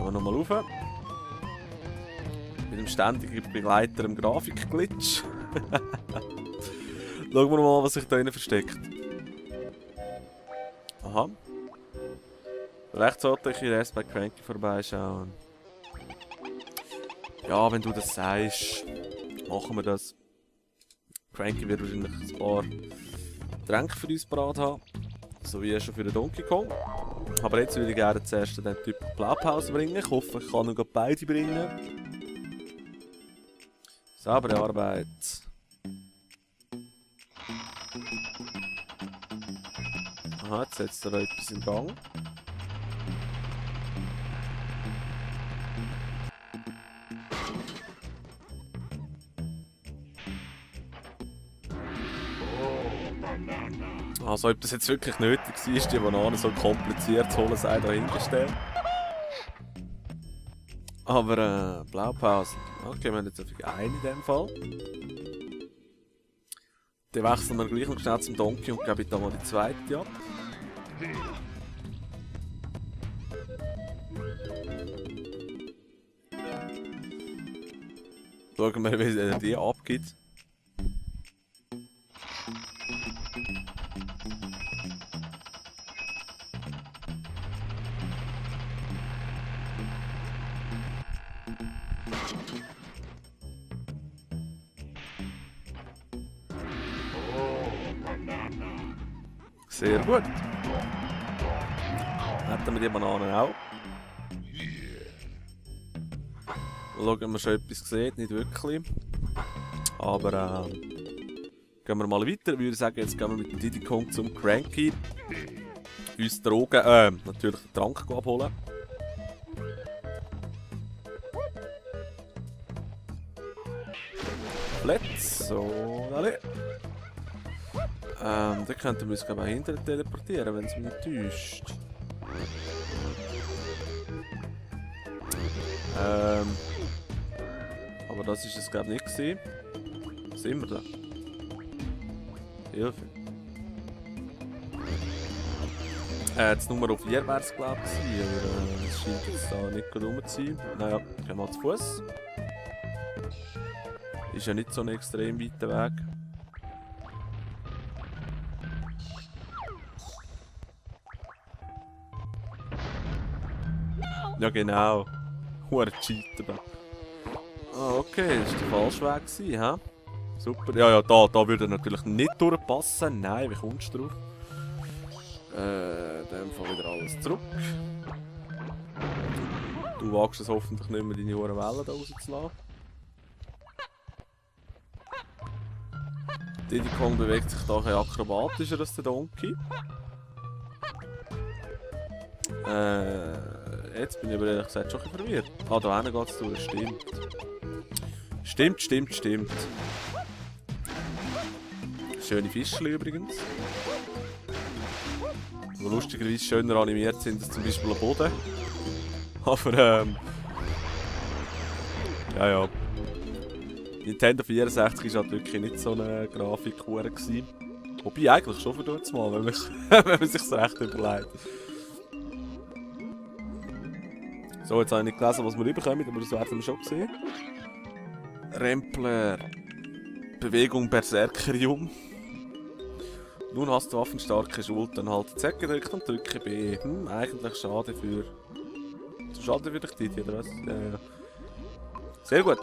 wir nochmal rauf. Mit dem ständigen Begleiter im Grafikglitch. Schauen wir mal, was sich da drinnen versteckt. Aha. Vielleicht sollte ich erst bei Cranky vorbeischauen. Ja, wenn du das sagst, machen wir das. Cranky wird wahrscheinlich ein paar Tränke für uns parat haben. So wie schon für den Donkey Kong. Aber jetzt würde ich gerne zuerst den Typ Blaupause bringen. Ich hoffe, ich kann noch beide bringen. Saubere Arbeit. Aha, jetzt setzt er etwas in Gang. Also, ob das jetzt wirklich nötig war, die Banane so kompliziert zu holen, sei dahingestellt. Aber, Blaupause. Okay, wir haben jetzt einfach eine in dem Fall. Dann wechseln wir gleich noch schnell zum Donkey und gebe ich da mal die zweite ab. Schauen wir, wie die abgibt. Sehr gut. Hätten wir die Bananen auch. Schauen, ob wir schon etwas gesehen, nicht wirklich. Aber gehen wir mal weiter. Ich würde sagen, jetzt gehen wir mit dem Diddy Kong zum Cranky. Uns Drogen, natürlich den Trank abholen. Let's so, alle. Dann könnten wir uns glaube ich hinterher teleportieren, wenn es mich nicht täuscht. Aber das ist es glaube ich nicht gewesen. Wo sind wir da? Hilfe. Jetzt Nummer auf 4 wäre es glaube ich, aber es scheint jetzt da nicht gut rum zu sein. Naja, gehen wir zu Fuß. Ist ja nicht so ein extrem weiter Weg. Ja genau. Hure Cheater. Ah, okay, das war der falsche Weg gewesen, hä? Super. Ja, da würde er natürlich nicht durchpassen. Nein, wie kommst du drauf? In dem Fall wieder alles zurück. Du wagst es hoffentlich nicht mehr, deine Wellen da rauszulassen. Diddy Kong bewegt sich da ein bisschen akrobatischer als der Donkey. Jetzt bin ich aber ehrlich gesagt schon ein bisschen verwirrt. Ah, da hinten geht es durch, stimmt. Schöne Fischchen übrigens. Die lustigerweise schöner animiert sind als zum Beispiel am Boden. Aber ja. Nintendo 64 war halt wirklich nicht so eine Grafikhure gewesen. Wobei eigentlich schon für dort mal, wenn man sich recht überlegt. So, jetzt habe ich nicht gelesen, was wir rüberkommen, aber das werden wir schon sehen. Rempler. Bewegung Berserkerium. Nun hast du waffenstarke Schultern. Halte Z gedrückt und drücke B. Eigentlich schade für... Schade für dich, Diddy, oder was? Ja. Sehr gut.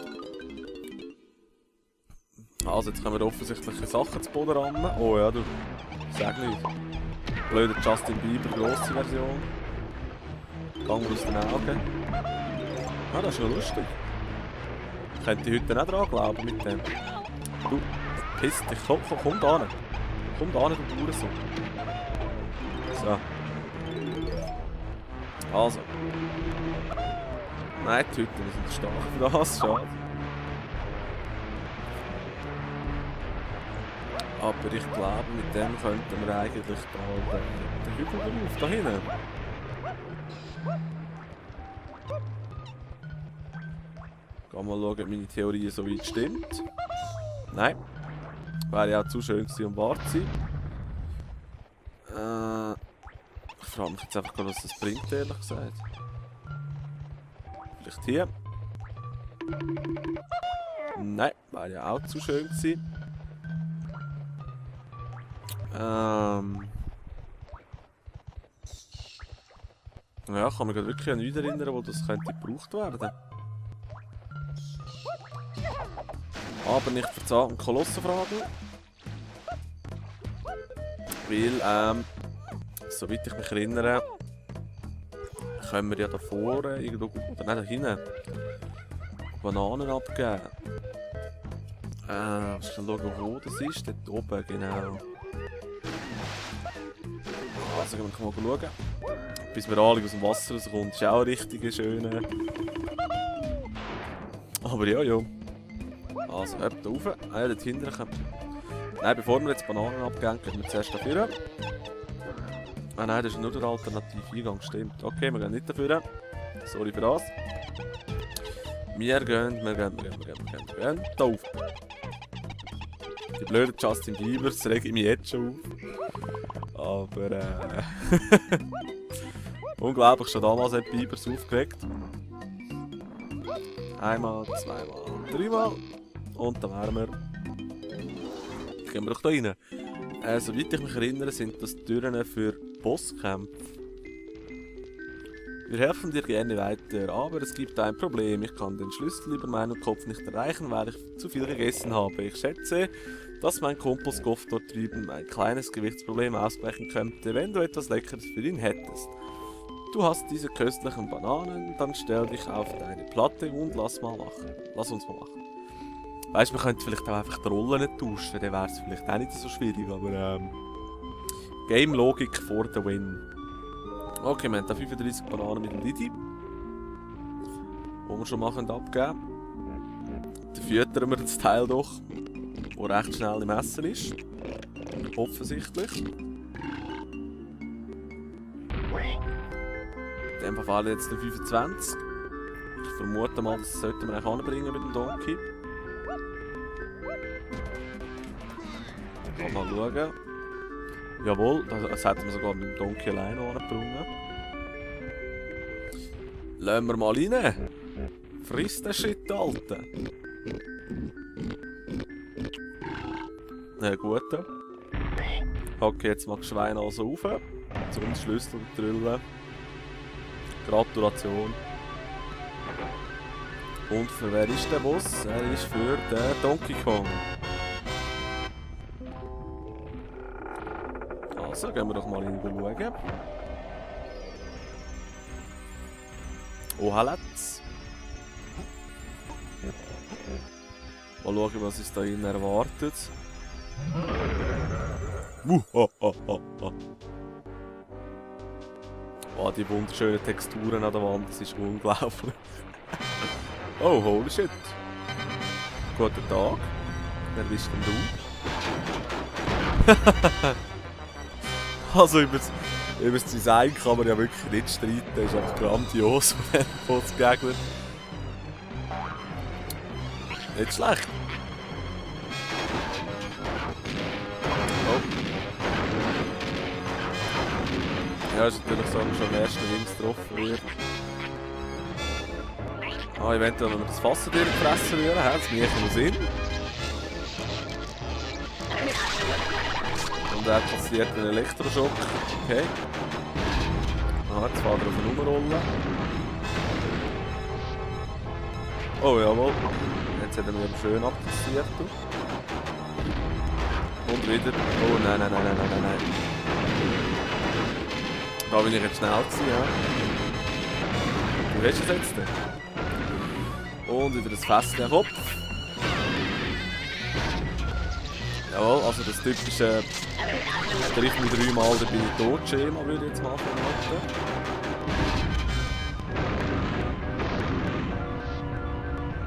Also, jetzt kommen wir offensichtliche Sachen zu Boden ran. Oh ja, du. Sag nicht. Blöder Justin Bieber, grosse Version. Gang aus den Augen. Ah, das ist noch lustig. Ich könnte heute nicht dran glauben mit dem. Du, piss dich. Komm da hin. Komm da hin, du Hurensohn. So. Also. Nein, die Hütten sind stark für das. Schade. Aber ich glaube, mit dem könnten wir eigentlich da den Hügel drauf, da hinten. Gehen wir mal schauen, ob meine Theorie so weit stimmt. Nein. Wäre ja auch zu schön gewesen, um wahr zu sein. Ich frage mich jetzt einfach, was das bringt, ehrlich gesagt. Vielleicht hier. Nein, wäre ja auch zu schön gewesen. Ja, kann mich wirklich an nichts erinnern, wo das könnte gebraucht werden. Aber nicht verzahnt Kolossen fragen. Weil, soweit ich mich erinnere, können wir ja da vorne irgendwo, oder nicht da hinten, Bananen abgeben. Schnell schauen, wo das ist. Dort oben, genau. Also gehen wir mal schauen. Bis wir alle aus dem Wasser rauskommt, ist auch ein richtig schöner. Aber ja, ja. Also, da rauf. Ah ja, dort hinten kommt. Nein, bevor wir jetzt Bananen abgeben, gehen wir zuerst dafür. Ah nein, das ist nur der alternative Eingang, stimmt. Okay, wir gehen nicht dafür. Sorry für das. Wir gehen da auf. Die blöden Justin Bieber, das rege ich mich jetzt schon auf. Aber unglaublich, schon damals hat Biebers aufgeregt. Einmal, zweimal, dreimal. Und dann wären wir. Gehen wir doch da rein. Soweit ich mich erinnere, sind das Türen für Bosskämpfe. Wir helfen dir gerne weiter, aber es gibt ein Problem. Ich kann den Schlüssel über meinen Kopf nicht erreichen, weil ich zu viel gegessen habe. Ich schätze, dass mein Kompostkopf dort drüben ein kleines Gewichtsproblem ausbrechen könnte, wenn du etwas Leckeres für ihn hättest. Du hast diese köstlichen Bananen, dann stell dich auf deine Platte und lass uns mal machen. Weißt du, wir könnten vielleicht auch einfach die Rollen nicht tauschen, dann wäre es vielleicht auch nicht so schwierig, aber Game-Logik for the win. Okay, wir haben da 35 Bananen mit dem Didi. Die wir schon mal abgeben. Dann füttern wir das Teil doch, das recht schnell im Essen ist. Offensichtlich. In dem Fall jetzt den 25. Ich vermute mal, das sollten wir eigentlich anbringen mit dem Donkey. Mal schauen. Jawohl, das hätten wir sogar mit dem Donkey alleine angebrungen. Lassen wir mal rein. Friss den Shit, Alter. Na gut. Okay, jetzt mal Schwein also rauf. Zum Schlüssel drüllen. Gratulation. Und für wer ist der Boss? Er ist für den Donkey Kong. Also, gehen wir doch mal schauen. Oh, let's. Mal schauen, was uns da innen erwartet. Oh, die wunderschönen Texturen an der Wand, das ist unglaublich. Oh, holy shit. Guten Tag. Wer bist denn du? Also über das Design kann man ja wirklich nicht streiten, das ist einfach grandios von den Gegnern. Nicht schlecht. Oh. Ja, ist natürlich so, dass man schon am ersten links getroffen wird. Ah, eventuell, wenn wir das Fass durchfressen würden, hat es mir echt noch Sinn. Und er passiert einen Elektroschock. Okay. Aha, jetzt fährt er auf eine Nummerrolle. Oh jawohl. Jetzt hat er mir schön abkassiert. Und wieder. Oh nein. Da bin ich jetzt schnell gewesen, ja. Du hast es jetzt. Und wieder das Fässchen Kopf. Jawohl, also das typische Strich mit 3 Mal dabei tot Schema würde ich jetzt mal verraten.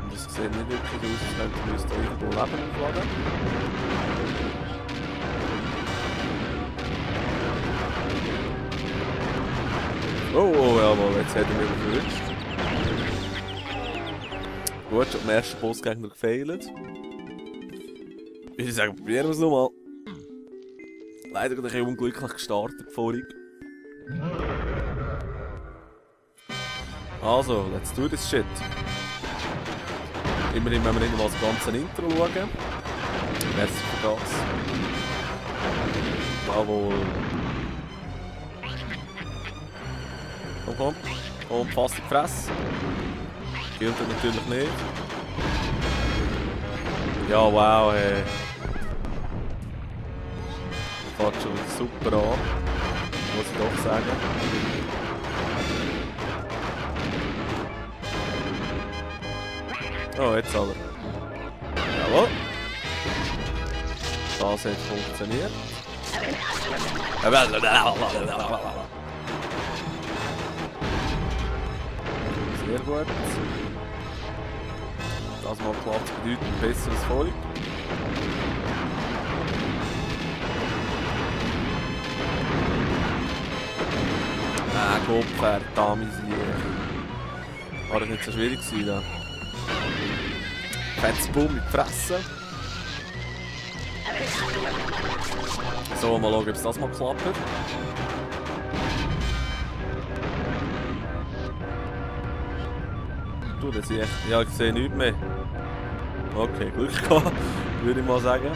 Und das sieht nicht wirklich aus, als könnten wir uns da irgendwo Leben aufladen. Oh, jawohl, jetzt hat er mich verwünscht. Gut, schon am ersten Bossgegner gefailt. Ich würde sagen, probieren wir es nochmal. Leider ein bisschen unglücklich gestartet vorhin. Also, let's do this shit. Immerhin müssen wir nicht mal das ganze Intro schauen. Merci für das. Jawohl. Komm. Und fast in die Fresse. Gilt natürlich nicht. Ja, wow, hey. Fährt schon wieder super an. Muss ich doch sagen. Oh, jetzt aber. Jawohl. Das hat funktioniert. Sehr gut. Das mal klappt bedeutend besseres Volk. Gott, verdammt. War das nicht so schwierig gewesen da? Fettes Bumm mit Fressen. So, mal schauen, ob es das mal klappt. Du, das sehe ich. Ja, ich sehe nichts mehr. Okay, Glück gehabt, würde ich mal sagen.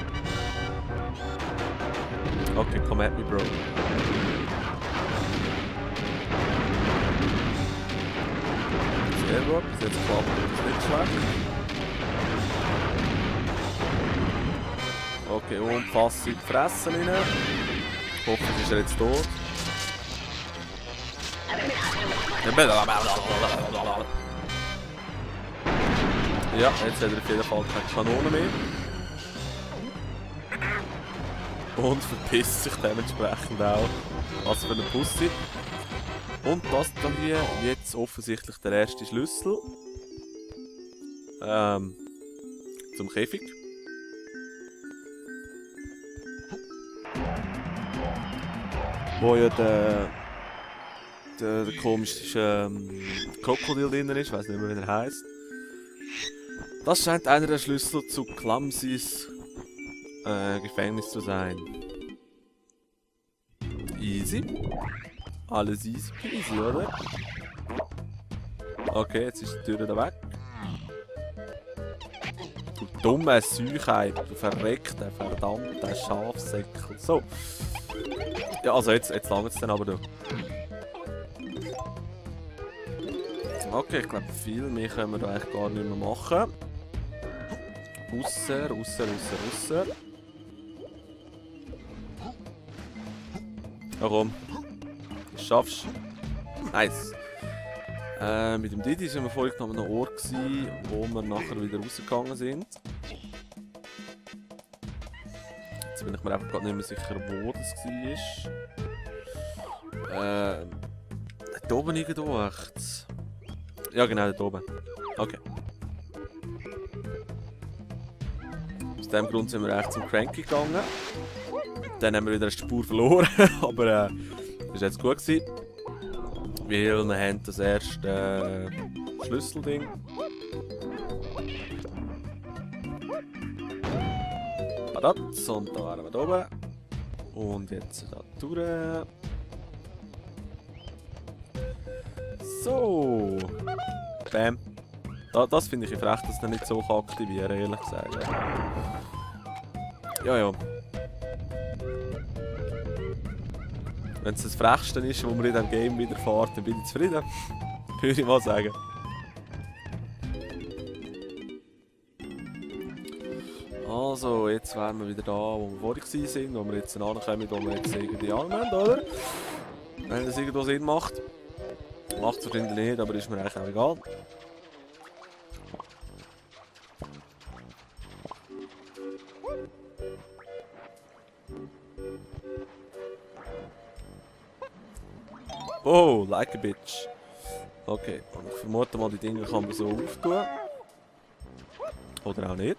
Okay, come at me, Bro. Sehr gut, bis jetzt klappt das nicht schlecht. Okay, und fast in die Fresse rein. Hoffentlich ist er jetzt tot. Ja, jetzt hat er auf jeden Fall keine Kanone mehr. Und verpisst sich dementsprechend auch. Was für eine Pussy. Und das dann hier jetzt offensichtlich der erste Schlüssel. Zum Käfig. Wo ja der komische Krokodil drin ist, ich weiß nicht mehr, wie er heisst. Das scheint einer der Schlüssel zu Clumsys Gefängnis zu sein. Easy. Alles easy peasy, oder? Okay, jetzt ist die Tür da weg. Du dumme Säuchei, du verreckter, verdammter Schafsäckel. So. Ja, also jetzt langt es dann aber durch. Okay, ich glaube, viel mehr können wir da eigentlich gar nicht mehr machen. Ausser. Ja, komm. Das schaffst du. Nice. Mit dem Didi waren wir vorhin noch an einem Ort gewesen, wo wir nachher wieder rausgegangen sind. Jetzt bin ich mir einfach gerade nicht mehr sicher, wo das war. Da oben irgendwo echt. Ja genau, da oben. Okay. Aus dem Grund sind wir echt zum Cranky gegangen. Dann haben wir wieder eine Spur verloren, aber das war jetzt gut gewesen. Weil wir haben das erste Schlüsselding. Badatz, und da waren wir da oben. Und jetzt da durch. So. Bam. Das finde ich frech, dass er nicht so aktivieren kann, ehrlich gesagt. Ja. Wenn es das Frechste ist, was man in diesem Game wieder fährt, dann bin ich zufrieden. Würde ich mal sagen. Also, jetzt wären wir wieder da, wo wir vorher waren, wo wir jetzt ankommen, wo wir jetzt irgendwie anmelden, oder? Wenn das irgendwo Sinn macht. Macht es wahrscheinlich nicht, aber ist mir eigentlich auch egal. Oh, like a bitch. Okay, und ich vermute mal, die Dinge kann man so auftun. Oder auch nicht.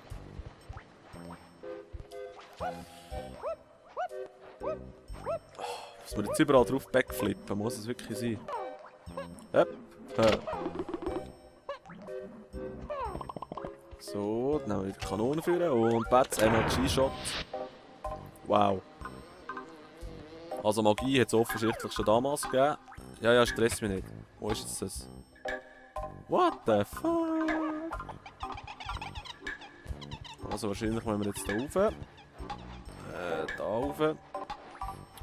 Muss man jetzt überall drauf backflippen, muss es wirklich sein. So, dann haben wir wieder Kanonen führen und Bats MLG-Shot. Wow. Also Magie hat es offensichtlich schon damals gegeben. Ja, stress mich nicht. Wo ist jetzt das? What the fuck? Also wahrscheinlich müssen wir jetzt da rauf. Da rauf.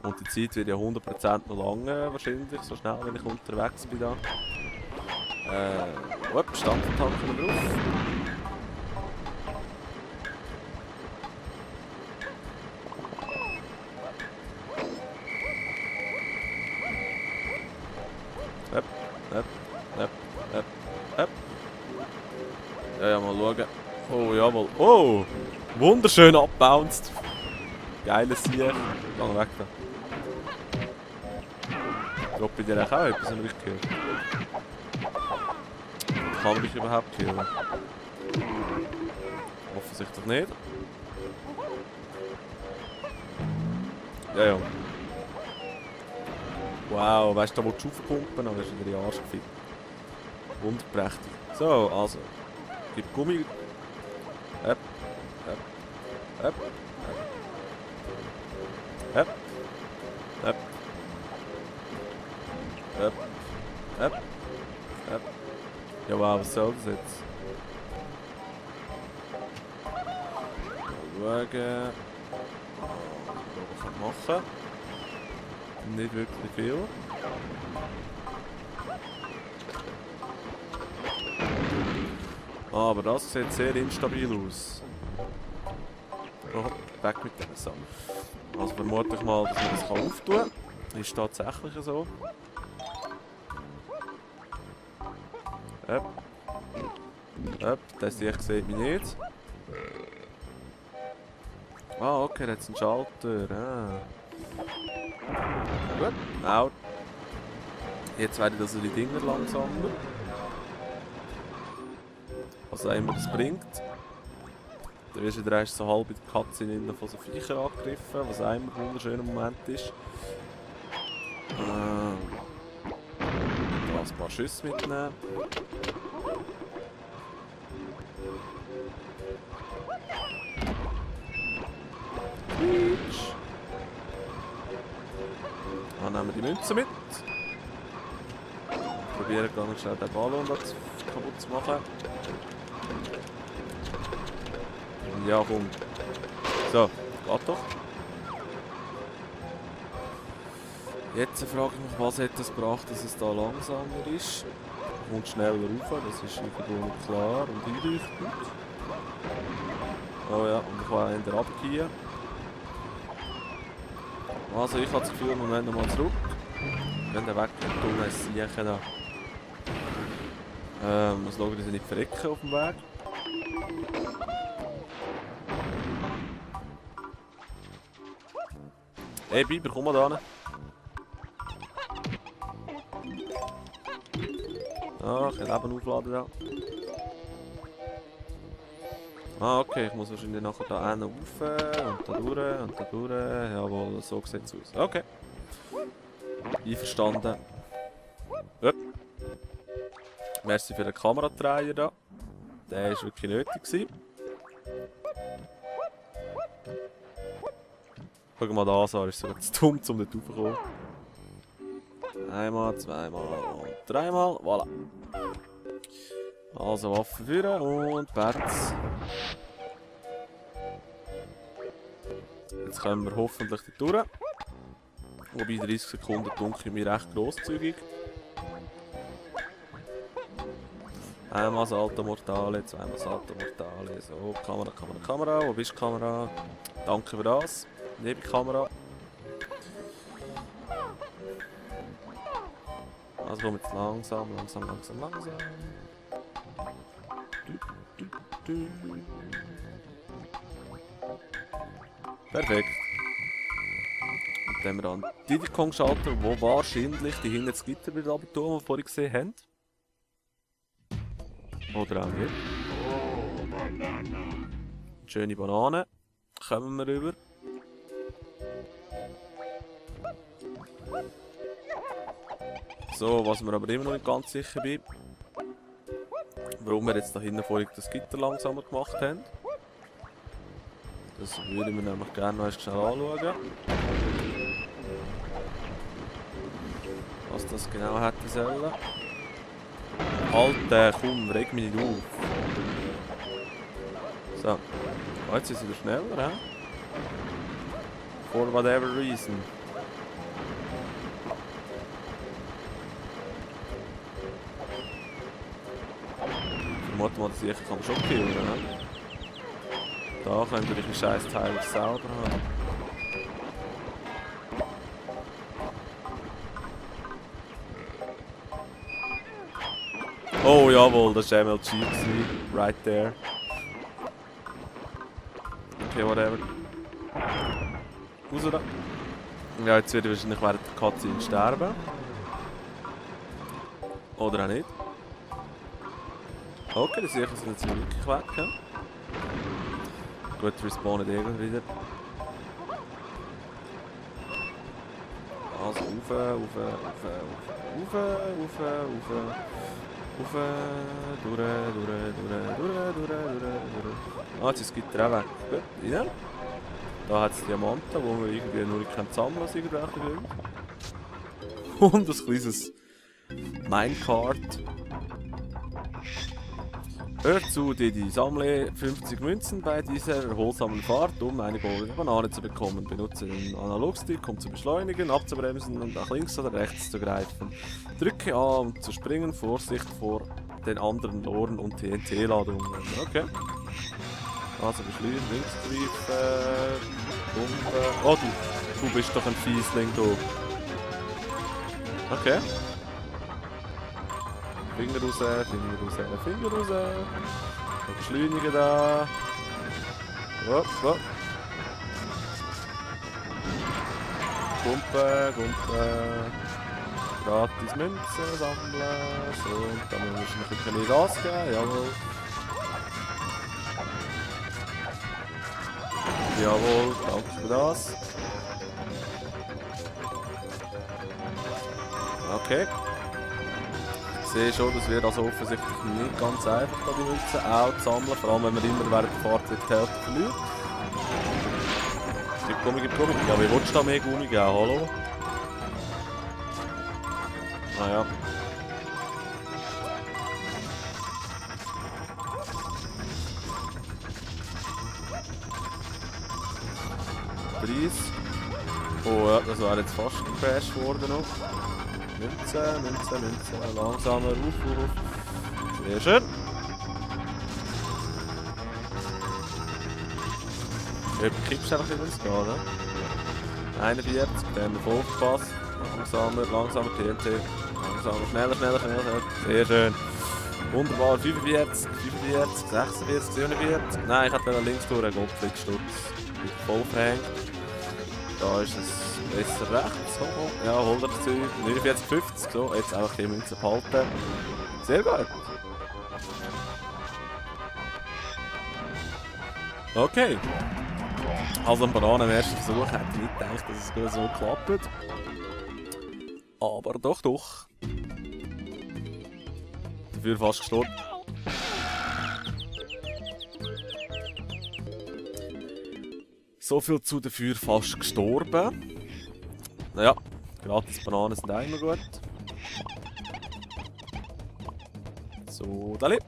Und die Zeit wird ja 100% noch lange wahrscheinlich, so schnell wenn ich unterwegs bin da. Stand tanken wir drauf. Ja, mal schauen. Oh, jawohl. Oh! Wunderschön abbounced. Geiles Sieg. Geh weg da. Droppe ich dir auch etwas, wenn ich gehört? Kann man dich überhaupt killen? Offensichtlich nicht. Ja. Wow, weißt du, da wo die Schufe pumpen, dann ist wieder die Arsch gefickt. Wunderprächtig. So, also. Gib Gummi. Up. Ja, wow, was soll das jetzt? Mal schauen. Was kann ich machen? Nicht wirklich viel. Aber das sieht sehr instabil aus. Oh, weg mit dem Sachen. Also vermute ich mal, dass man das auftun kann. Ist tatsächlich so. Das Sicht sieht mich nicht. Ah, okay, da hat es einen Schalter. Gut, out. Jetzt werden also die Dinger langsamer. Was auch immer das bringt. Dann wirst du wieder erst so halb in die Cutscene innen von so Viecher angegriffen, was auch immer ein wunderschöner Moment ist. Da ein paar Schüsse mitnehmen. Dann nehmen wir die Münze mit. Probieren ganz schnell den Ballon kaputt zu machen. Ja, komm. So, geht doch. Jetzt frage ich mich, was hat es gebracht, dass es da langsamer ist. Kommt schneller rauf, das ist irgendwo noch klar und einleuchtend. Oh ja, und ich kann auch wieder runtergehen. Also ich habe das Gefühl, wir müssen nochmal zurück. Wenn der weg ist, tun wir es sicher da. Muss schauen, dass sie nicht verrecken auf dem Weg. Hey Biber, komm mal da hin. Ah, ich kann Leben aufladen da. Ah, okay, ich muss wahrscheinlich nachher da hinten rauf und da durch und da durch. Jawohl, so sieht es aus. Okay. Einverstanden. Ja. Merci für den Kameradreier da. Der war wirklich nötig gewesen. Schau mal da an, ist sogar zu dumm, um dort raufzukommen. Einmal, zweimal und dreimal. Voilà. Also Waffen führen und Perz. Jetzt kommen wir hoffentlich da durch. Wobei 30 Sekunden dunkel mir recht grosszügig. Einmal Salto Mortale, zweimal Salto Mortale. So, Kamera, Kamera, Kamera. Wo bist du, Kamera? Danke für das. Liebe Kamera. Also kommen wir jetzt langsam. Perfekt. Und dann haben wir an Diddy Kong Schalter, wo wahrscheinlich die hinten das Gitter wieder runter tun, die wir vorhin gesehen haben. Oder auch nicht. Schöne Banane. Kommen wir rüber. So, was wir aber immer noch nicht ganz sicher bin, warum wir jetzt da hinten vorhin das Gitter langsamer gemacht haben. Das würde ich mir nämlich gerne noch schnell anschauen. Was das genau hätte sollen. Alter, komm, reg mich nicht auf. So. Oh, jetzt ist es wieder schneller, hä? For whatever reason. Ich vermute mal, dass ich kann schon killen, ne? Da könnt ihr den scheiß Teil selber haben. Oh jawohl, das war MLG gewesen. Right there. Okay, whatever. Raus da. Ja, jetzt werde ich wahrscheinlich während der Cutscene sterben. Oder auch nicht. Okay, das sicher sind jetzt wirklich weg. Ja? Gut, respawnen irgendwann wieder. Also rauf, rauf, rauf, rauf, rauf, rauf, rauf, durch. Ah, jetzt ist das Gitter auch weg. Gut, rein. Da hat es Diamanten, die wir irgendwie nur nicht sammeln können, aus irgendwelchen Gründen. Und ein kleines Minecart. Hör zu, Didi. Sammle 50 Münzen bei dieser erholsamen Fahrt, um eine goldene Banane zu bekommen. Benutze den Analogstick, um zu beschleunigen, abzubremsen und nach links oder rechts zu greifen. Drücke A, um zu springen. Vorsicht vor den anderen Loren und TNT-Ladungen. Okay. Also beschleunigen, links greifen, Pumpe. Oh, du bist doch ein Fiesling, du. Okay. Finger raus, Finger raus, Finger raus. Und beschleunigen da. Hopp, hopp. Pumpe, Pumpe. Gratis Münzen sammeln. So, und dann müssen wir ein bisschen Gas geben, jawohl. Jawohl, danke für das. Okay. Ich sehe schon, das wird also offensichtlich nicht ganz einfach, da die Münzen auch zu sammeln, vor allem wenn man immer während der Fahrt die Hälfte verliert. Gib Gummi, gib Gummi. Ja, wie willst du da mehr Gummi geben? Hallo? Naja. Oh ja, das wäre jetzt fast gecrashed worden noch. Münze, Münze, Münze. Langsamer, auf. Sehr schön. Kippst einfach wieder ins Gehen, ne? 41, da haben wir voll gepasst. Langsamer, langsamer, TNT. Langsamer, schneller, schneller, schneller, schneller. Sehr schön. Wunderbar, 45, 45, 46, 47. Nein, ich hatte links durch einen Gottfried-Sturz. Voll verhängt. Da ist es besser rechts. Ja, 100 Zeug. 49, 50. So, jetzt einfach die Münze behalten. Sehr gut. Okay. Also ein Bananen im ersten Versuch hätte ich nicht gedacht, dass es gut so klappt. Aber doch, doch. Dafür fast gestorben. So viel zu dafür fast gestorben. Naja, gratis Bananen sind auch immer gut. So, Dali.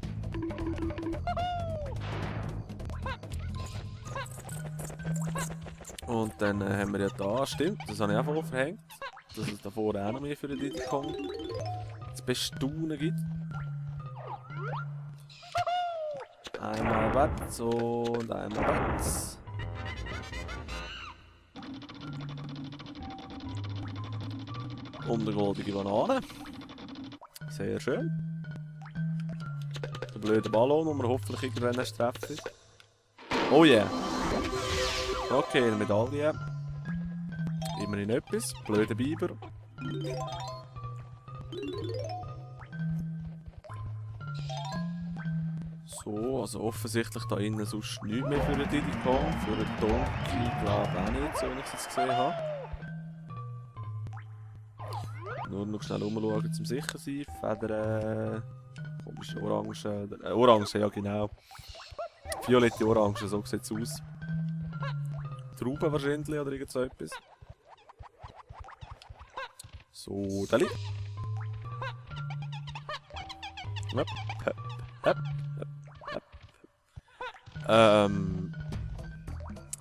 Und dann haben wir ja da, stimmt, das habe ich auch voll verhängt, dass es da vorne auch noch mehr für den Diddy Kong zu bestaunen gibt. Einmal weg und einmal weg. Und eine goldige Banane. Sehr schön. Der blöde Ballon, den wir hoffentlich irgendwann erst treffen. Oh yeah. Okay, eine Medaille. Immerhin etwas. Blöder Biber. So, also offensichtlich da innen sonst nichts mehr für den Diddy Kong. Für den Donkey glaube ich auch nicht, so wie ich es jetzt gesehen habe. Nur noch schnell umschauen, zum sicher sein. Federn. Komische Orange. Orange, ja genau. Violette Orange, so sieht es aus. Trauben wahrscheinlich oder irgend so etwas. So, Dali. Hup, hup, hup, hup, hup.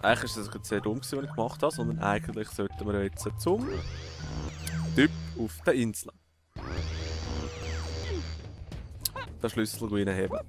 Eigentlich ist das sehr dumm, was ich gemacht habe, sondern eigentlich sollten wir jetzt zum Typ auf der Insel den Schlüssel reinheben.